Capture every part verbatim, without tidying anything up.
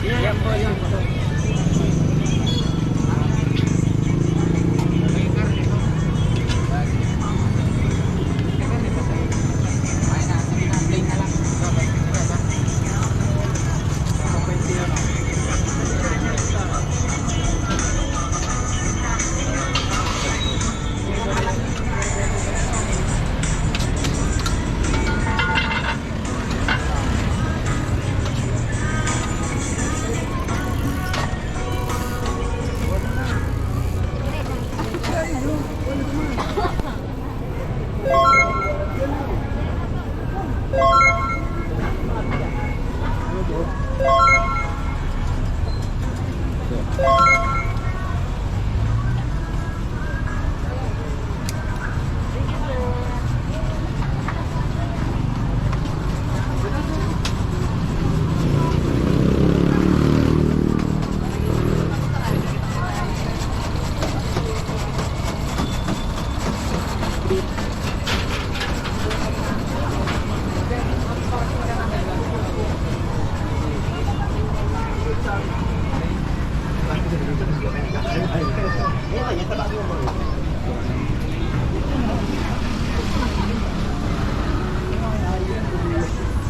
Yan po, yan po.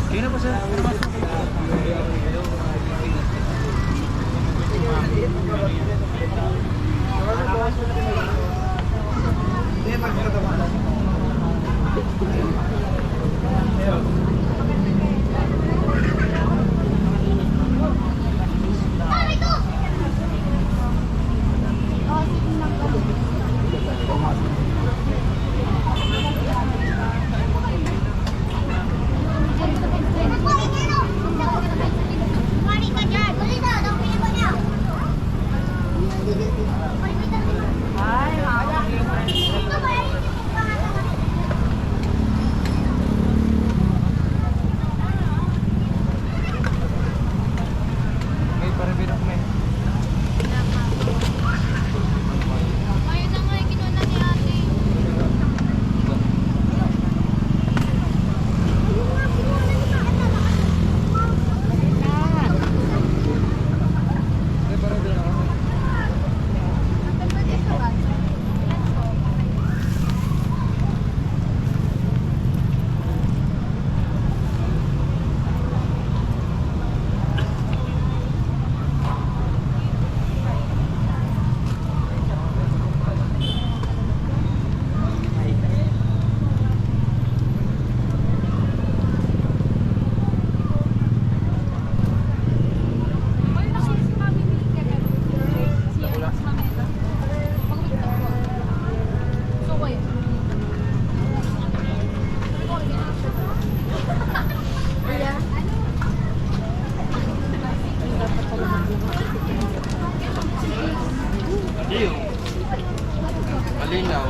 Kaya na po, sir. Ano mas May parabirok, may. Ayun na nga, yung kinuha na ni ate. May parabirok. Iyo. Malinaw.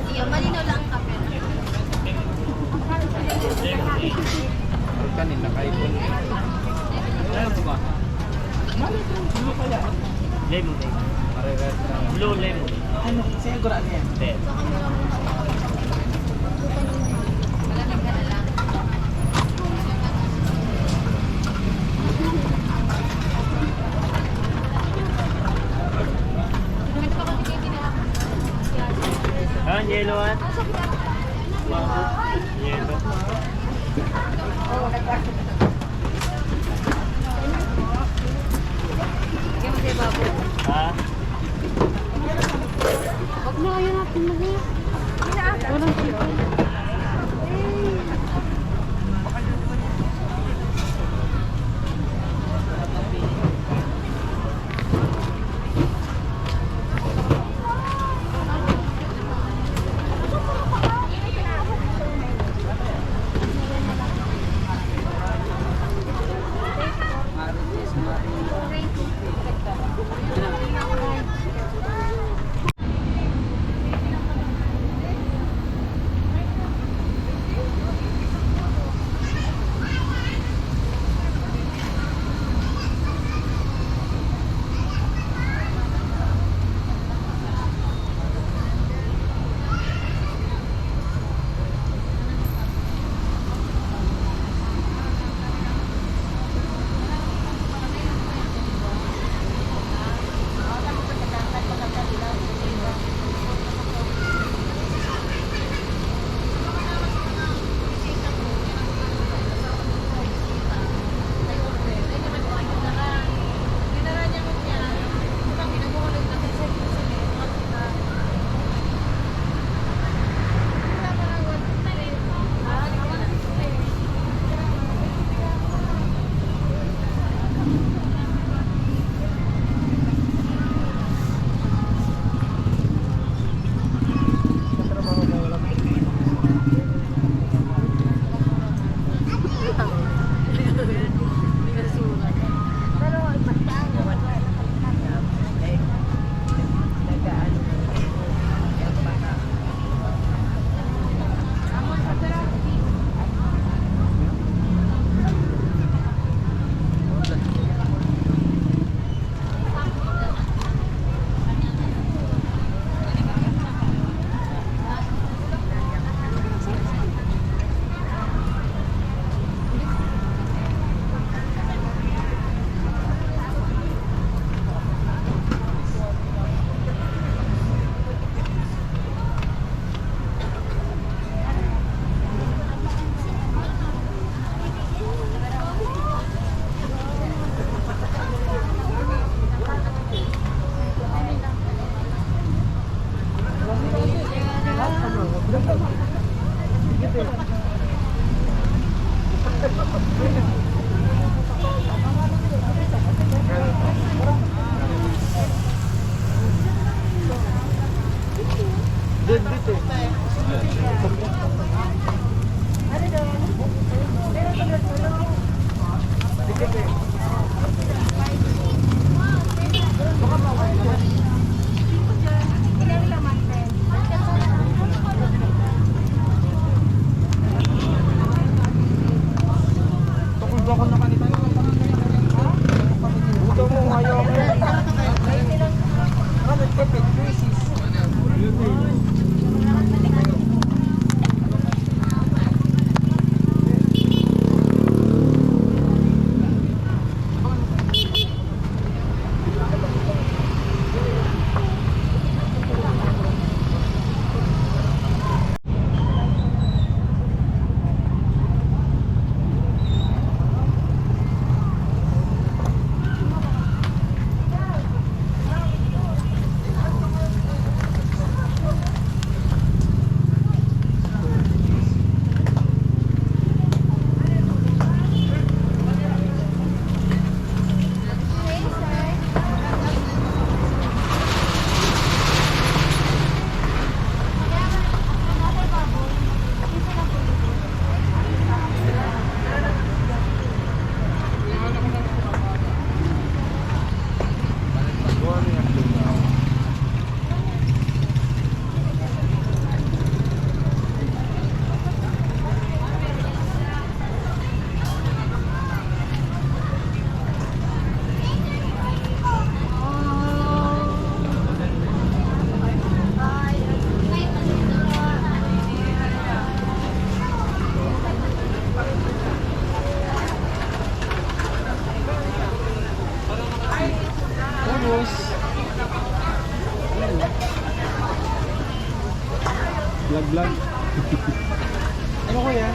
Iyo, malinaw lang ang camera. Ang kanin, naka-iPhone. Ano ba? Lemon eh. Parehas lang. Blue lemon. Ano? Sa'yo, gura niya. Hindi. Ah, yellow, ah. Yellow. Ha? Wag na, ayaw natin mag-, walang chicken. Vlog, vlog. Ano ko yan?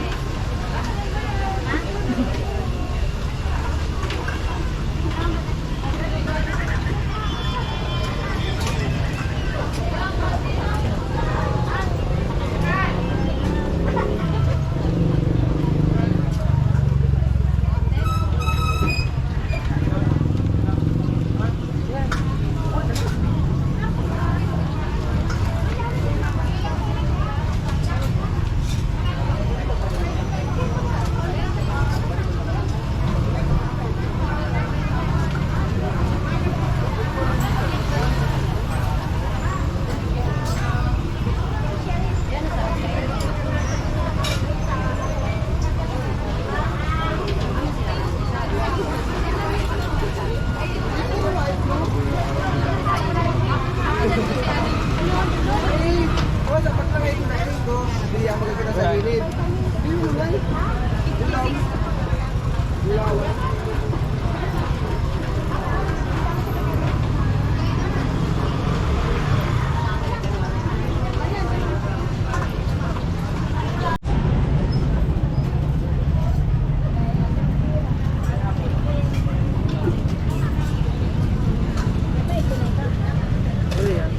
Ano yan?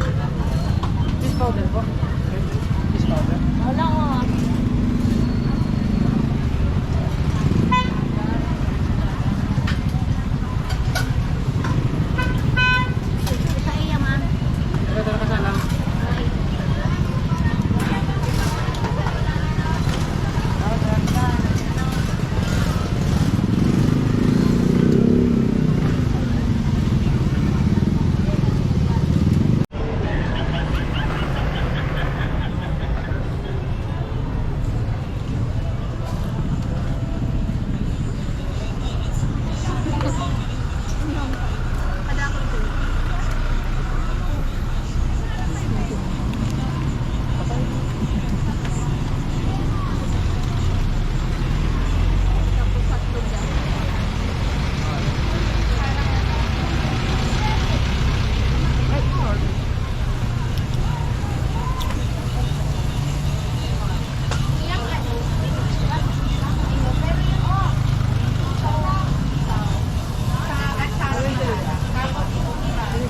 Fish powder po. Fish powder. Wala, oh. Sa iya, ma'am. Ito, ito, ito, ito.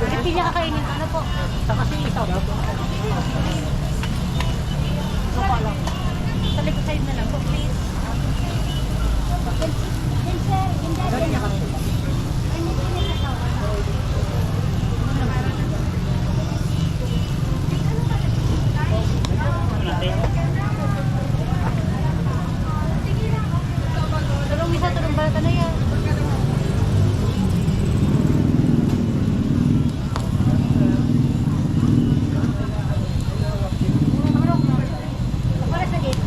Ito yung kakainin ko na po. Saka si isaw. Baka lang. Sa likod side na lang po, please. Ganyan ka rin. Tulong isa, tulong bata na yan. Para sa gate.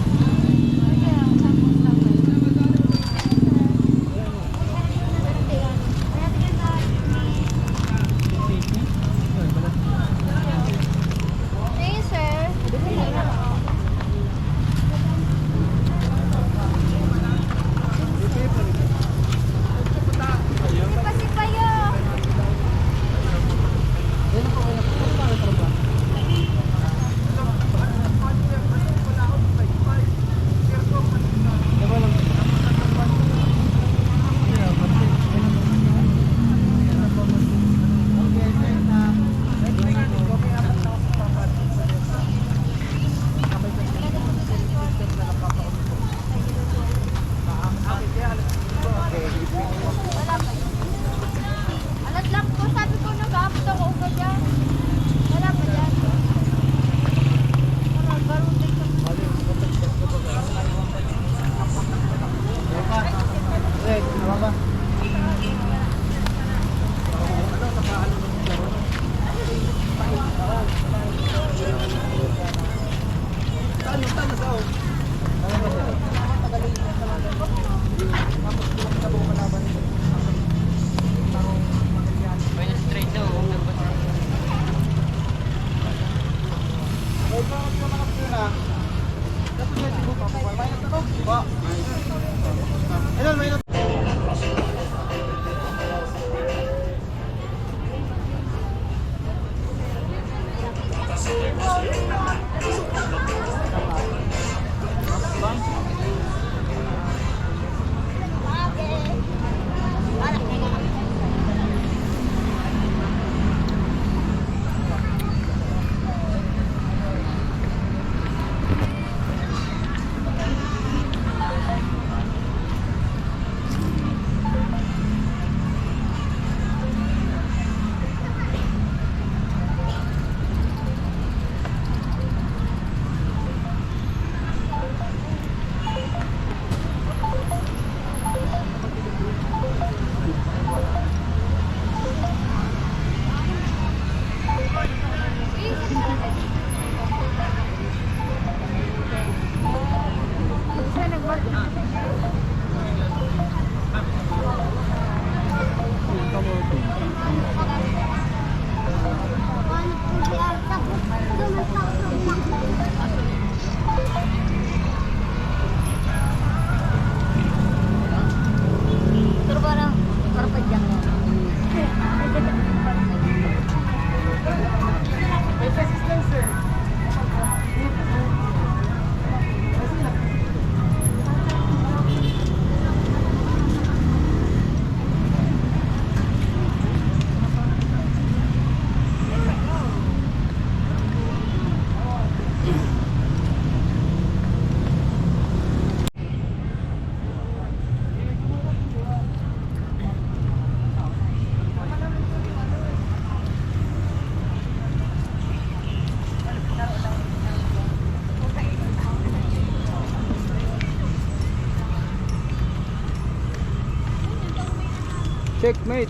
Check, mate.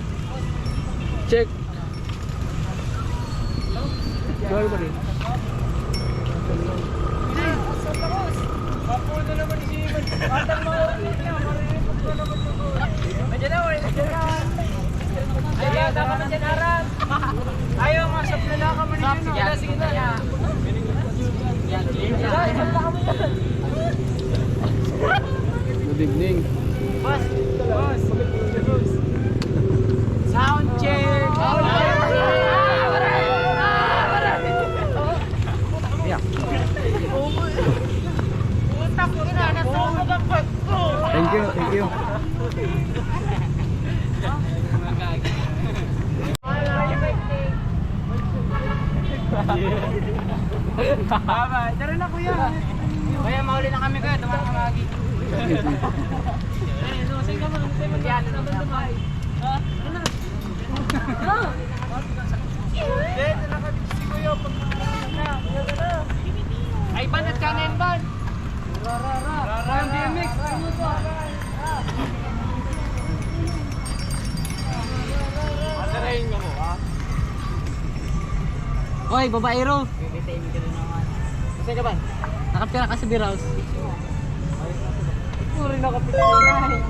Check. Sorry, buddy. Ayaw, dapat na dyan, Aran. Ayaw, masap na lang kami ninyo, no? Sige na, sige na. Good evening. Boss, boss. Sound check. Yeah. Thank you, thank you. Bye-bye. Tara na, kuya. Kuya, mauli na kami, kuya. Dumaan ka, Magi. Yan, ano, saan ka man? Saan man? Yan, ano, dumaan. Ha? Ano? Ay, ban at kanin, ban. Parang B M X. Oy, babaero. Kasi ka ba? Nakapira ka sa beer house? Puro nakapira na eh.